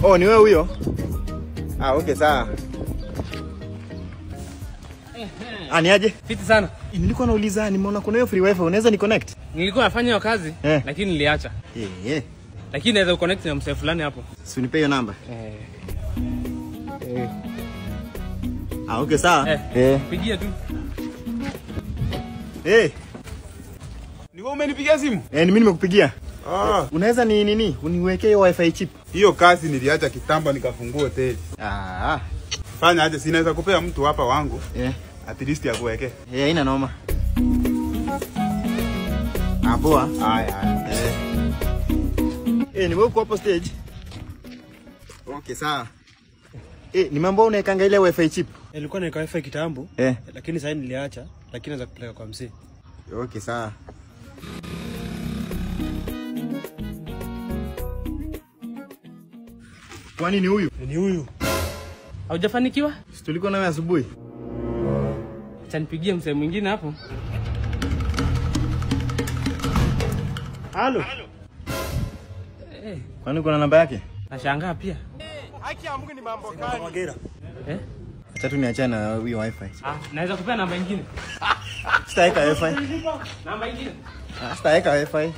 Oh, ni wewe huyo? Ah, okay sawa. Ah, ni aje? Fiti sana. Nilikuwa nauliza, nimeona kuna hiyo free wifi, unaweza ni connect? Nilikuwa nafanya hiyo kazi lakini niliacha. Lakini naweza connect na msee fulani hapo. Si unipe hiyo namba? Ah, okay sawa. Pigia tu. Ni wewe umenipigia simu? Ni mimi nimekupigia. Ah. Unaweza ni nini? Uniwekee hiyo wifi chip. Hiyo kazi niliacha kitambo nikafungua hoteli. Ah. Fanya aje, sinaweza kupea mtu hapa wangu. At least akuweke. Haina noma. Ah, poa. Haya. Ni wewe uko hapo stage? Okay, sawa. Ni mambo unaekanga ile wifi chip? Nilikuwa naeka wifi kitambo, lakini sasa niliacha, lakini naweza kupeleka kwa msee. Okay, sawa. Kwani ni huyu? Ni huyu. Haujafanikiwa? Si tulikuwa nawe asubuhi. Acha nipigie msee mwingine hapo. Halo. Kwani kuna namba yake? Nashangaa pia. Haki ya Mungu ni mambo gani? Acha tu niachane na hiyo wifi. Ah, naweza kupea namba nyingine. Sitaweka wifi. Namba nyingine. Sitaweka wifi.